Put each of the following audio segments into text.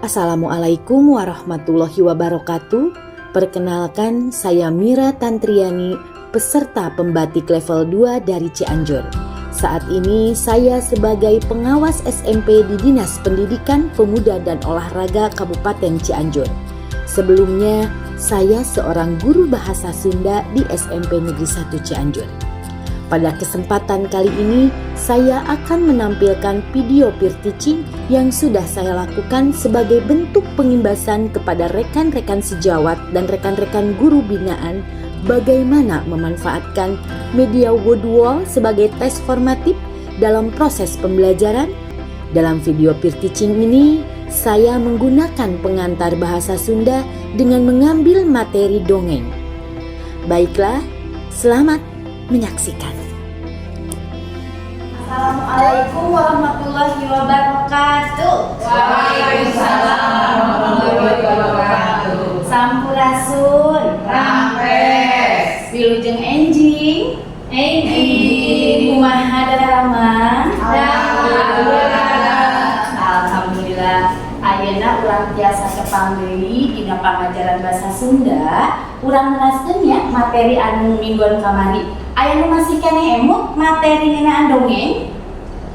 Assalamualaikum warahmatullahi wabarakatuh. Perkenalkan, saya Mira Tantriani, peserta pembatik level 2 dari Cianjur. Saat ini saya sebagai pengawas SMP di Dinas Pendidikan Pemuda dan Olahraga Kabupaten Cianjur. Sebelumnya, saya seorang guru bahasa Sunda di SMP Negeri 1 Cianjur. Pada kesempatan kali ini, saya akan menampilkan video peer teaching yang sudah saya lakukan sebagai bentuk pengimbasan kepada rekan-rekan sejawat dan rekan-rekan guru binaan bagaimana memanfaatkan media Wordwall sebagai tes formatif dalam proses pembelajaran. Dalam video peer teaching ini, saya menggunakan pengantar bahasa Sunda dengan mengambil materi dongeng. Baiklah, selamat menyaksikan. Assalamualaikum warahmatullahi wabarakatuh. Waalaikumsalam warahmatullahi wabarakatuh. Sampurasun. Rampes. Wilujeng enjing. Enjing. Kumaha daramang? Alhamdulillah. Alhamdulillah. Ayeuna urang tiasa tepang deui dina pangajaran bahasa Sunda. Urang neraskeun ya materi anu mingguan kamari. Aya nu masih keneh emut materi ngeunaan dongeng?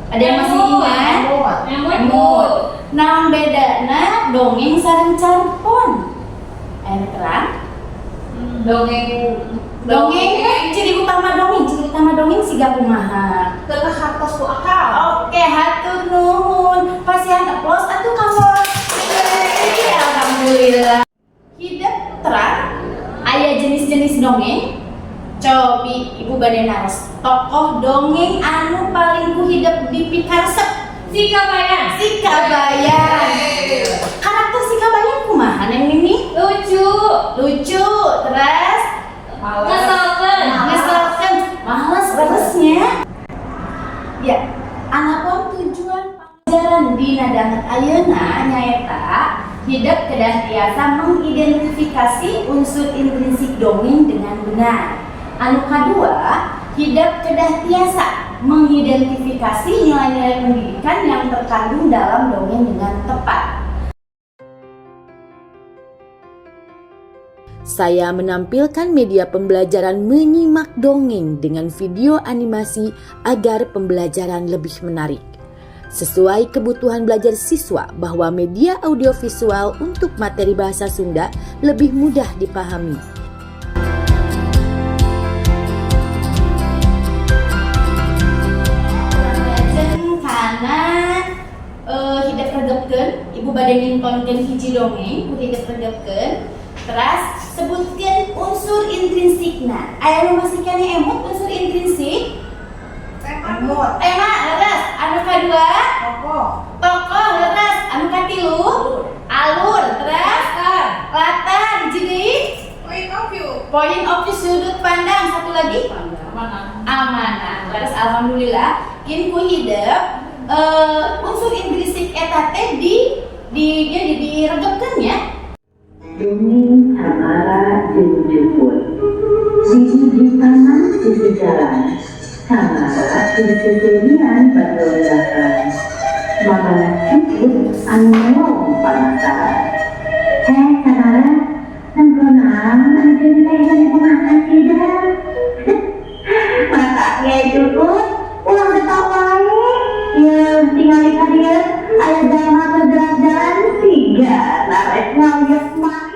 Ada yang masih ingat? Emut. Emut. Naon bedana dongeng sareng carpon? Aya nu terang? Dongeng. Dongeng teh ciri utama dongeng siga kumaha? Teu kahartos ku akal. Oke, hatur nuhun. Pasihan aplaus atuh kanggo. Alhamdulillah. Hidep terang aya jenis-jenis dongeng. Cobi Ibu bade naros. Tokoh dongeng anu paling ku hidep dipikaresep. Si Kabayan. Si Kabayan. Karakter si Kabayan kumaha, Neng Mimi? Lucu. Lucu, terus Ngeselkeun. Ngeselkeun, males leresnya. Ya, anapun tujuan pelajaran dina danget ayeuna nyaeta hidep kedah tiasa mengidentifikasi unsur intrinsik dongeng dengan benar. Anu kadua, hidep kedah tiasa mengidentifikasi nilai-nilai pendidikan yang terkandung dalam dongeng dengan tepat. Saya menampilkan media pembelajaran menyimak dongeng dengan video animasi agar pembelajaran lebih menarik. Sesuai kebutuhan belajar siswa bahwa media audiovisual untuk materi bahasa Sunda lebih mudah dipahami. Lajeng kana hidep regepkeun, Ibu bade mintonkeun hiji dongeng ku hidep regepkeun. Teras sebutkeun unsur intrinsikna. Aya nu masih keneh emut unsur intrinsik? Emut. Tema, leres. Anu kadua? Tokoh. Tokoh, leres. Anu katilu? Alur, terus latar, hiji deui? Point of view. Point of view, sudut pandang, satu lagi? Amanah. Amanah. Terus alhamdulillah kin ku hidep unsur intrinsik eta teh di ya, di diregepkeun ya. Dongeng Camara jeung Jukut. Di hiji taman sisi jalan, Camara keur seuseurian bari. Mabalak jukut anu melong panasaran. "Eh, Camara, nempo naon anjeun teh meni bungah kasidah?" "Matak ge, Jukut, ulah getok wae. Yeuh, tingali ka dieu, aya jalma keur gerak jalan siga rek ngayeup mahe."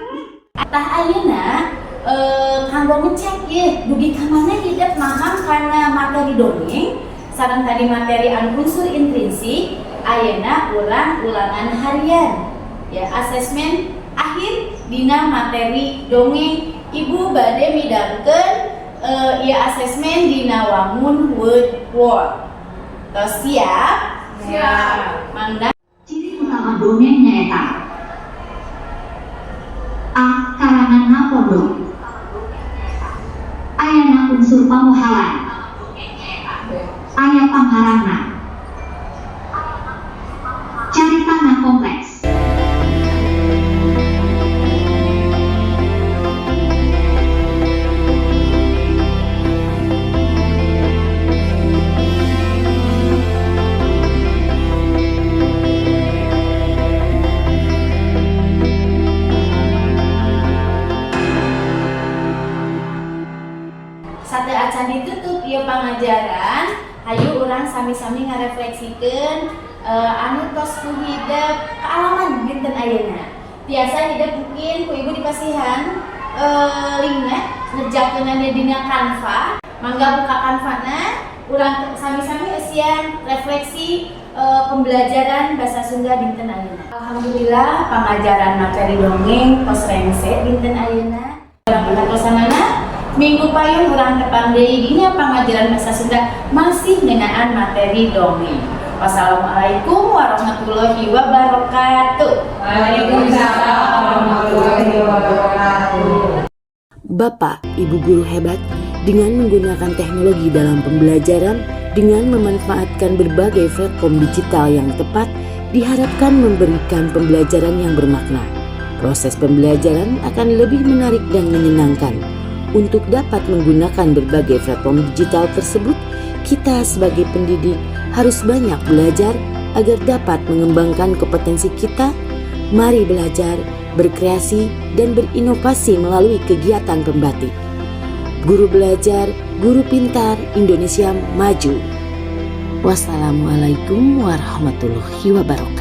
Tah, ayeuna kanggo ngecek ye dugi ka mana hidep maham kana materi dongeng sareng tadi materi anu unsur intrinsik, ayeuna urang ulangan harian ya, asesmen akhir dina materi dongeng. Ibu bade midangkeun ieu asesmen dina wangun Word Wall. Tos siap? Siap. Mangga. Ciri utama dongeng nyaeta A. Karangan pondok. Ayana unsur pamohalan. Aya pangharangna. Caritana kompleks. sami-sami ngarefleksikeun anu tos ku hidep kaalaman dinten ayeuna. Biasa hidep mungkin ku ibu dipasihan linkna ngerjakeunana dina Canva. Mangga buka Canvana, urang sami-sami eusian refleksi pembelajaran bahasa Sunda dinten ayeuna. Alhamdulillah, pangajaran materi dongeng tos rengse dinten ayeuna. Urang patarosanana, minggu payun urang tepang deui dina pangajaran bahasa Sunda masih ngeunaan materi dongeng. Wassalamualaikum warahmatullahi wabarakatuh. Waalaikumsalam warahmatullahi wabarakatuh. Bapak, Ibu guru hebat, dengan menggunakan teknologi dalam pembelajaran dengan memanfaatkan berbagai platform digital yang tepat, diharapkan memberikan pembelajaran yang bermakna. Proses pembelajaran akan lebih menarik dan menyenangkan. Untuk dapat menggunakan berbagai platform digital tersebut, kita sebagai pendidik harus banyak belajar agar dapat mengembangkan kompetensi kita. Mari belajar, berkreasi, dan berinovasi melalui kegiatan pembatik. Guru belajar, guru pintar, Indonesia maju. Wassalamualaikum warahmatullahi wabarakatuh.